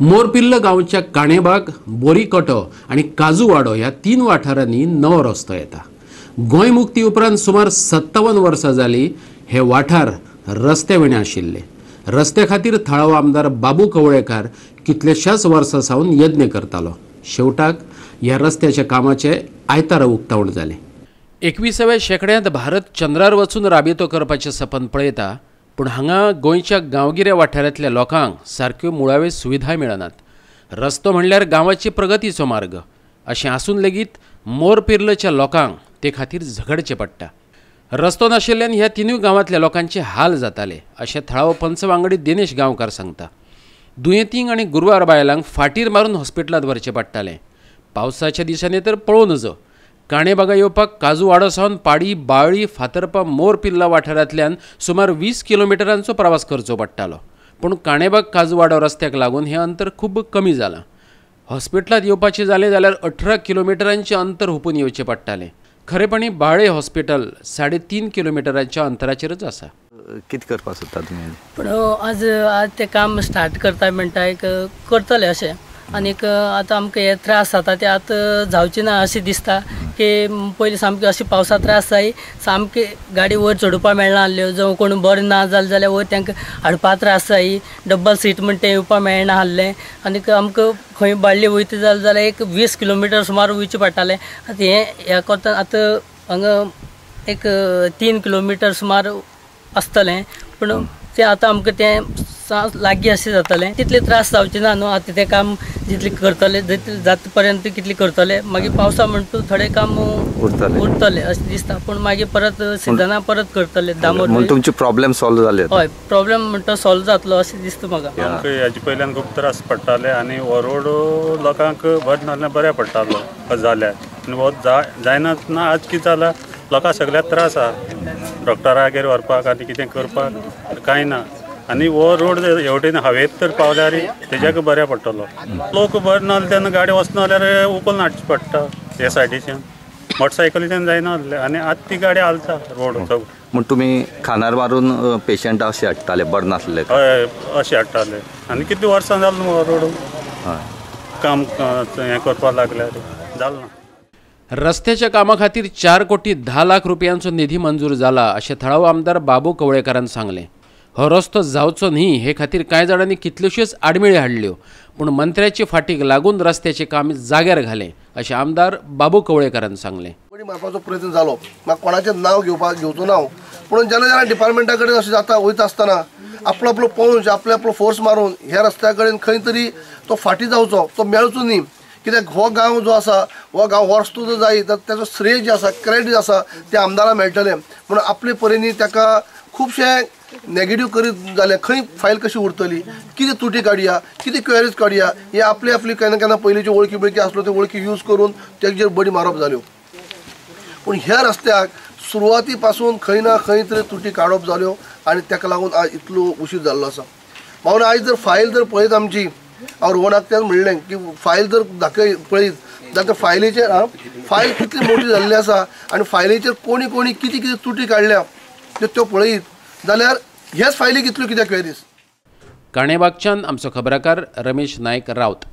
मोरपिर्ल गांवच्या काणेबाग, बोरीकटो आनी काजूवाडो ह्या 3 वाठारांनी नवो रस्तो येता. गोंय मुक्ती उपरांत सुमार 57 वर्सां जाली हे वाठार रस्ते विणे आशिल्ले. रस्त्या खातीर थळावो आमदार बाबू कवळेकार कितल्याशाच वर्सां सावन यत्न करतालो. शेवटाक ह्या रस्त्याच्या कामाचें आयतारा उक्तावण जालें. 21व्या शेंकड्यांत भारत चंद्रार वचून राबितो करपाचें सपन पळयता, पूण हांगा गोंयच्या गांवगिऱ्या वाठारांतल्या लोकांक सारक्यो मुळाव्यो सुविधाय मेळनात. रस्तो म्हणल्यार गांवाची प्रगतीचो मार्ग अशें आसून लेगीत मोरपिर्लच्या लोकांक ते खातीर झगडचें पडटा. रस्तो नाशिल्ल्यान ह्या 3 गांवांतल्या लोकांचे हाल जाताले अशें थळावो पंच वांगडी दिनेश गांवकार सांगता. दुयेंतींक आनी गुरवार बायलांक फाटीर मारून हॉस्पिटलांत व्हरचें पडटालें. पावसाच्या दिसांनी तर पळोवं नजो. काणेबागा येवपाक काजूवाडो सावन पाडी, बाळी, फातर्पा, मोरपिर्ला वाठारांतल्यान सुमार 20 किलोमिटरांचो प्रवास करचो पडटालो. पूण काणेबाग काजूवाडो रस्त्याक लागून हें अंतर खूब कमी जालां. हॉस्पिटलांत येवपाचें जालें जाल्यार 18 किलोमिटरांचें अंतर हुपून येवचें पडटालें. खरेपणी बाळे हॉस्पिटल 3.5 किलोमिटरांच्या अंतराचेरच आसा. कितें करपाक सोदता तुमी? पूण आज आज तें काम स्टार्ट करता म्हणटा एक करतले अशें, आनीक आतां आमकां हे त्रास जाता ते आतां जावचे ना अशें दिसता. की पयलीं सामकें अशें पावसा त्रास जाय, सामकें गाडी वयर चडोवपाक मेळना आसल्यो. जावं कोण बरें ना जालें जाल्यार वयर तांकां हाडपा त्रास जाय, डबल सीट म्हण तें येवपाक मेळना आसलें. आनीक आमकां खंय बाळ्ळी वयता जालें जाल्यार एक 20 किलोमिटर सुमार वयचें पडटालें. आतां हें ह्या कोतान आतां हांगा एक 3 किलोमिटर सुमार आसतलें, पूण तें आतां आमकां तें लागीं अशें जातलें. तितले त्रास जावचे ना न्हू. आतां तें काम जितलें करतले जितलें जाता पर्यंत कितलें करतले, मागीर पावसा म्हणटू थोडें काम उरतलें अशें दिसता. पूण मागीर परत सिजना परत करतले डांबर. तुमचे प्रॉब्लेम सॉल्व जाले? हय, प्रॉब्लेम म्हणटा सॉल्व जातलो अशें दिसता म्हाका. आमकां हेजे पयल्यान खूब त्रास पडटाले आनी हो रोड लोकांक बरें नासल्यार बरें पडटालो जाल्यार. आनी हो जायना आज कितें जालां, लोकांक सगळ्याक त्रास आहा, डॉक्टरागेर व्हरपाक आनी कितें करपाक कांय ना. आनी हो रोड हेवटेन हवेत तर पावल्यार तेज्याक बरें पडटलो. लोक बरें ना तेन्ना गाडी वचना जाल्यार उखलून हाडची पडटा हे सायडीच्यान, मोटरसायकलीच्यान जायना आसलें. आनी आतां ती गाडी हालता रोड सगळो. म्हण तुमी खानार मारून पेशंट अशें हाडटाले बरें नासले? हय, अशें हाडटाले. आनी कितलीं वर्सां जालीं हो रोड काम हें करपाक लागल्यार जालें ना. रस्त्याच्या कामा खातीर 4 कोटी 10 लाख रुपयांचो निधी मंजूर जाला अशें थळावो आमदार बाबू कवळेकारान सांगलें. हो रस्तो जावचो न्ही हे खातीर कांय जाणांनी कितल्योश्योच आडमेळी हाडल्यो, पूण मंत्र्याची फाटीक लागून रस्त्याचें काम जाग्यार घालें अशें आमदार बाबू कवळेकारान सांगलें. मारपाचो प्रयत्न जालो, म्हाका कोणाचें नांव घेवपाक घेवचो ना, पूण जेन्ना जेन्ना डिपार्टमेंटा कडेन अशें जाता वयता आसतना आपलो आपलो पौंश आपलो आपलो फोर्स मारून ह्या रस्त्या कडेन खंय तरी तो फाटीं जावचो, तो मेळचो न्ही. कित्याक हो गांव जो आसा, हो गांव हो रस्तो जो जाय तर तेजो श्रेय जें आसा, क्रेडीट जें आसा तें आमदाराक मेळटलें. म्हणून आपले परीनी ताका खुबशें नेगेटीव करीत जाल्यार खंय फायल कशी उरतली, कितें तुटी काडया, कितें क्वेरीज काडया, हे आपली आपली केन्ना केन्ना पयलींच्यो वळखी बिळखी आसल्यो त्यो वळखी यूज करून तेजेर बडी मारप जाल्यो. पूण ह्या रस्त्याक सुरवाती पासून खंय ना खंय तरी तुटी काडप जाल्यो आनी ताका लागून आज इतलो उशीर जाल्लो आसा. म्हणून आयज जर फायल जर पळयत आमची, हांव रोहनाक तें म्हणलें की फायल जर दाखय पळयत जाल्यार फायलीचेर फायल कितली मोठी जाल्ली आसा आनी फायलीचेर कोणी कोणी कितें कितें तुटी काडल्या त्यो पळयत जाल्यार ह्याच फायली कितल्यो कित्याक क्वेरीज. काणेबागच्यान आमचो खबराकार रमेश नायक रावत.